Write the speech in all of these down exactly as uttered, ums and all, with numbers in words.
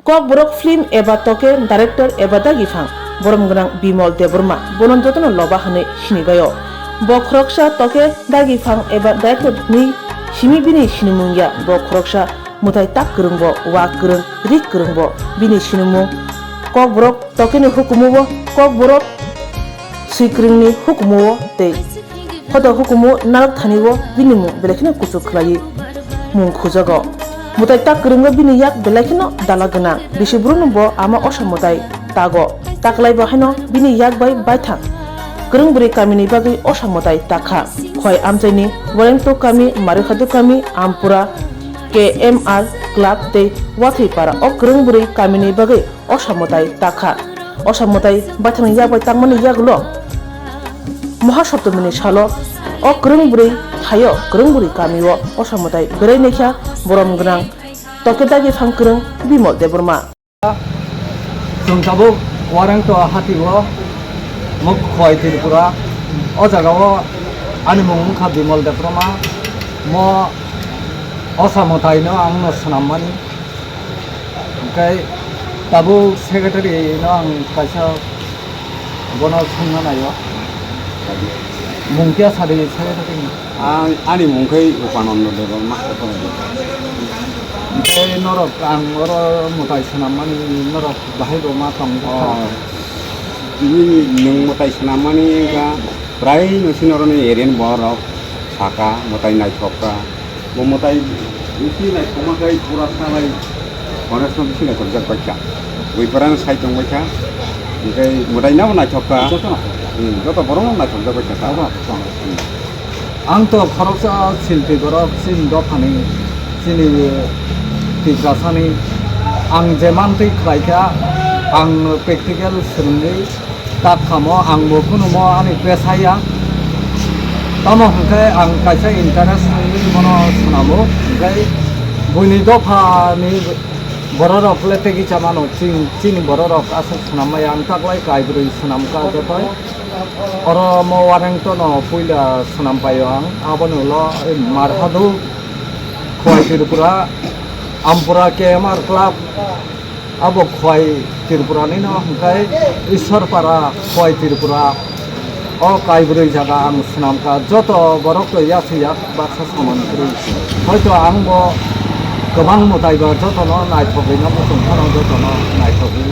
Kokborok film eba toke director eba dagi phang borom gwnang Bimal Debbarma bono jotono loba hwnwi sinibaio. Bo khoroksa toke dagi phang eba director ni simi bini sinimung ya, bo khoroksa mwtai tak kwrwngbo, wa kwrwng, rik kwrwngbo. Bini sinimung Kokborok tokeni hukumu bo Kokborok swikwrwngni hukumu o tei hoda hukumu narwk thani o bini mung belai kheno kuchuk khlaiwi mung khujago. Mwtai tak kwrwngo bini yak belai kheno dala gwnang. Bisi bwrwngno bo ama osa mwtai tago. Taklai bo haino bini yak bai baithang kwrwng bwrwi kamini bagwi osa mwtai takha. Khwai amchaini Warengtok kami, Marihaduk kami, Ampura, K M R Club tei Wathwipara o kwrwng bwrwi kamini bagwi osa mwtai takha. Osa mwtai baithang yak bai tangmani yagulo Mahasoptomini salo o kwrwng bwrwi thaio kwrwng bwrwi kamio osa mwtai berai naikha borom gwnang toke dagi phang kwrwng Bimal Debbarma. Chwng tabuk Warengtok hati o Mukkhwai Tripura. O jaga o ani mung wngkha Bimal Debbarma. Mo osa mwtai no ang no swnammani. Hwnkhe tabuk secretary no ang kaisa bono swngna naio. Mung kya sadi secretary ni? Ang, ani mung khe Upanando Debbarma. Hwnkhe norok ang oro mwtai swnammani norok bahai bo ma tong kha? Oh, nini nwng mwtai swnammani wngkha prai no sini oroni area ni borok saka mwtai naithok kha. Bo mwtai bisi naithokma khai pura salai Ganesh no bisi naithokjak bai kha. Buiphara no sai tong bai kha. Hwnkhe mwtai no naithok kha. Joto naithok kha. Hmm, joto borok no naithokjak bai kha. Joto naithok kha. Hmm. Ang to khoroksa silti borok chini dophani, chini Tiprasani. Ang je mantwi khlai kha, ang practical swrwngwi tak kamo, ang bo kunu mo ani pesa ya. Tamo hwnkhe ang kaisa interest wngwi bono swnamo, hwnkhe buini dophani bororok le tegi chamano, chini, chini bororok aswk swnam maya, ang taklai kaibrwi swnam kha jotoi. Oro mo Warengtok no puila swnam paio ang, aboni ulo Marhadu, Khwai Tripura, Ampura K M R Club, abo Khwai Tripura ni no hwnkhe Ishwarpara Khwai Tripura. O kaibrwi jaga ang swnam kha, joto borok to yasi yak baksa soman kwrwi. Hoito ang bo kwbang mwtai ba jotono naithogwi no muchung phano jotono naithogwi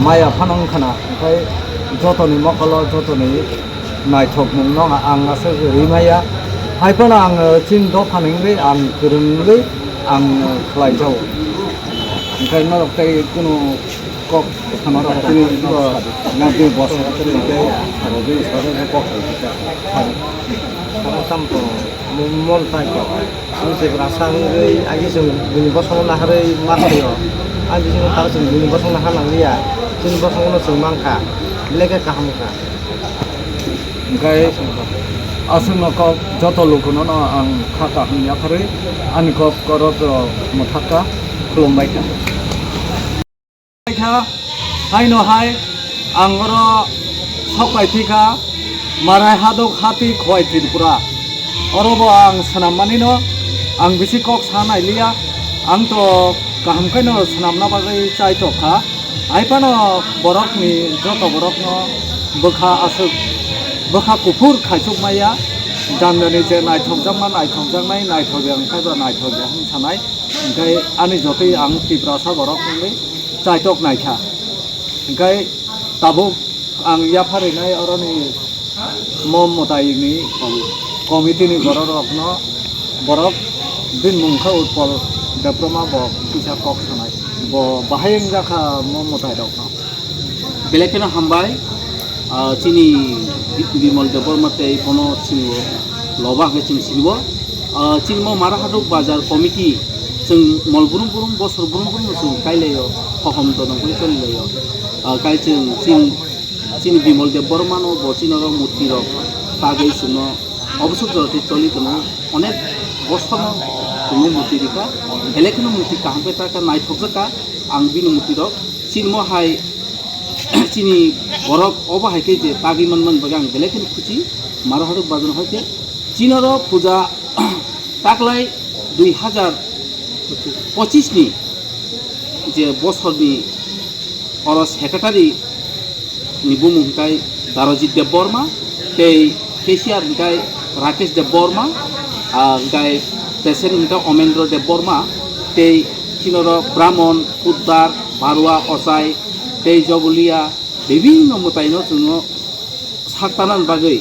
maya phano wngkhana, hwnkhe jotoni mokolo jotoni naithokmung no ang aswk rwi maya. Hai phano ang chini dophani wngwi ang kwrwng wngwi ang khlai jago. Hwnkhe norok tei kunu kok sama rok chini bo nang chini boss rok tei rogwi sade kok. Sara tam to mo-, mol tai ko. Ang Tiprasa wngwi agi chwng bini bosongo naharwi ma khaio. Ang bisingo tang chwng bini bosongo nahar nangliya. Chini bosongono chwng mankha. Belai khe kaham kha. Hwnkhe aswkno kok joto lukuno no ang kha kaham yapharwi ani kok korok rok mwthakha, khulumbai kha. Kha, haino hai ang oro sok pai thikha, Marai Haduk hati Khwai Tripura. Oro bo ang swnam manino ang bisi kok sa nailiya, ang to kaham khaino swnamna bagwi chai tok kha. Hai phano borokni joto borokno bwkha aswk, bwkha kuphur khaisuk maya, jandani je naithokjakma naithokjaknai, naithok ya wngkha ba naithok ya hwn sanai, hwnkhe ani jotoi ang Tiprasa borok wngwi chaitok naikha. Hwnkhe tabuk ang yapharinai oroni mo mwtaini committee ni borok rokno borok bini mung kha Utpal Debbarma bo kisa kok sanai. Bo bahai wngjakha mo mwtai rokno. Belai kheno hambai, ah, chini Bi-, Bimal Debbarma tei bono chini o loba hwnkhe chini sini o. Ah, chini mo Mara Haduk Bazar Committee chwng mol brum brum bosor brum brum no chwng kailaio, hohom dono bui cholilaio. Ah, kai chwng chini, chini Bimal Debbarma no bo chini oro murti rok tagwi chwngno obosuk jora tei choli tono onek bosor no chwngno murti rikha. Belai kheno murti kaham khe takha naithokjak kha ang bini murti rok. Chini mo hai chini borok obo hai khe je tagwi manmani bagwi ang belai kheno khuchi. Mara Haduk Bazar hai khe chini oro puja taklai dui hazar pochis ni Je bosorni oro secretary ni bumung hwnkhe Darajit Debbarma, tei cashier hwnkhe Rakesh Debbarma, ah, hwnkhe president hwnkhe Omendra Debbarma, tei chini oro Brahmon, Poddar, Barua, Ochai, tei Jogolia, bibinno mwtaino chwngno sak tanani bagwi,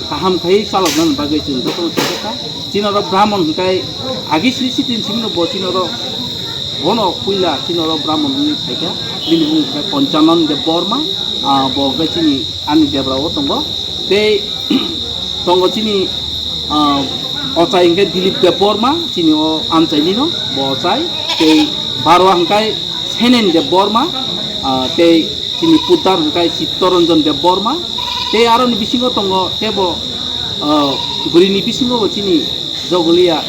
kaham khai chaloknani bagwi chwng jotono chajak kha. Chini oro Brahmon hwnkhe agi sri sitin simi no bo chini oro, bono puila chini oro Brahmon wngwi phaikha. Bini bumung hwnkhe Ponchanan Debbarma, ah, bo hwnkhe chini ani debra o tongo. Tei tongo chini, ah, Ochai hwnkhe Dilip Debbarma, chini o Anchaini no bo Ochai. Tei Barua hwnkhe Senen Debbarma, ah, tei chini Poddar hwnkhe Chittoranjan Debbarma, tei aroni bisingo tongo tebo, ah, bwrwini bisingo bo chini Jogolia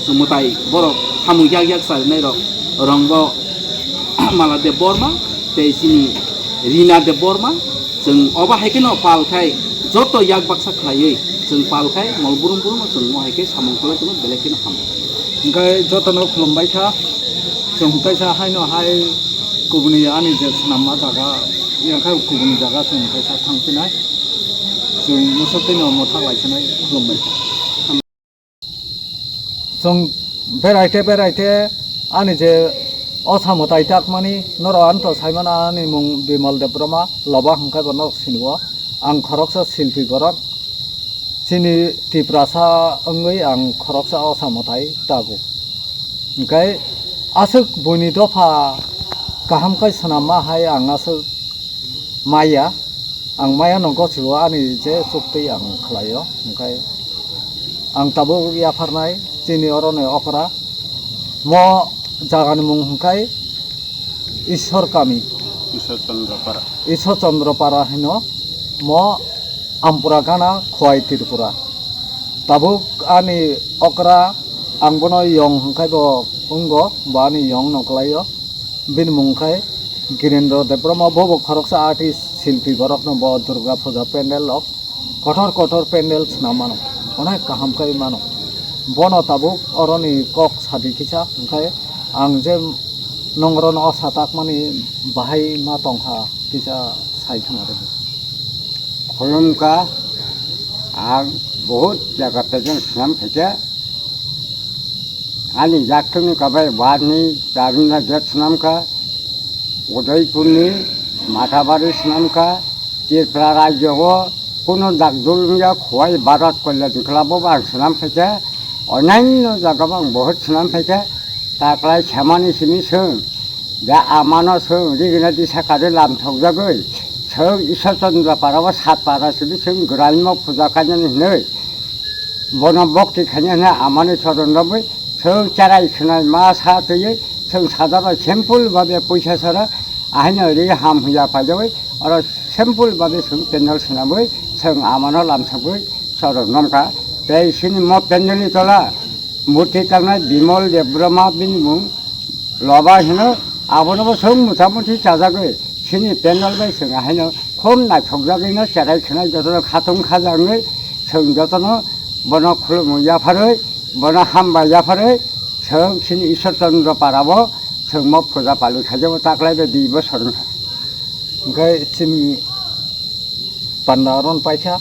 mwtai borok samung yak yak charinai rok, rongbo Mala Debbarma, tei chini Rina Debbarma, chwng obo hai kheno pal khai joto yak baksa khlaiwi chwng pal khai mol burum burum chwng mo hai khe samung khlai tongo belai kheno hambai. Hwnkhe jotono khulumbai kha. Chwng kaisa haino hai kubuni ani je swnamma jaga, yang khai kubuni jaga chwng kaisa thang phinai. Chwng musuktwino mwthak lai phinai khulumbai kha. Chwng beraite beraite ani je osa mwtai takmani norok anto saimano ani mung Bimal Debbarma, Loba hwnkhe bo norok sinio. Ang khoroksa silpi borok. Chini Tiprasa wngwi ang khoroksa osa mwtai tago. Hwnkhe aswk buini dopha kaham khe swnamma hai ang aswk maya. Ang maya no gosio ani je chuktwi ang khlaio. Hwnkhe ang tabuk yapharnai chini oroni okra. Mo jagani mung hwnkhe Ishwar Kami. Ishwar Chandra Para. Ishwar Chandra Para hino mo Ampura Gana Khowai Tripura. Tabuk ani okra ang bono yong hwnkhe bo wngo, bo ani yong no klaio. Bini mung khe Girendra Debbarma, bo bo khoroksa artist, silpi borokno bo Durga Puja pandal rok kotor kotor pandal swnam mano, onek kaham khe mano. Bono tabuk oroni kok sadi kisa, hwnkhe ang je nongorokno osa takmani bahai ma tongkha kisa sai khna rw. Khulumkha, ang bahut jaga tejang swnam phaikha. Ani yakthungni kabai barni charmina gate swnamkha, Udaipurni Mathabari swnamkha, Tripura rajyo o kuno dakdul wngya Khowai Bharat Kalyan Club o ang swnam phaikha, onanno jaga o ang bahut swnam phaikha, taklai samani simi swng. Da amano chwng rigna disa kari lam thokjagwi, chwng Ishwar Chandra para o sat para simi chwng Graima puja khainani hinwi. Bono bokti khaina hwnwi amani choron rwgwi chwng cherai khwnai ma sa twiwi chwng sadaro simple babe puisa sara ahaino ri ham huya paijawi oro simple babe chwng pendal swnamwi chwng amano lamsogwi choron romkha. Tei chini mo pendalni tola murti tangnai Bimal Debbarma bini mung. Loba hino, abono bo chwng mota moti chajagwi, chini pendal bai chwng haino khum naithokjagwino cherai khwnai jotono khatung khajagwi, chwng jotono bono khulumwi yapharwi, bono hambai yapharwi, chwng chini Ishwar Chandra para bo chwng mo puja pali khaijabo taklai bai dui bosor wngkha. Hwnkhe chini panda aron paikha,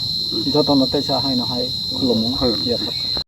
jotono teisa haino hai khulumung Khulum. Yaphar.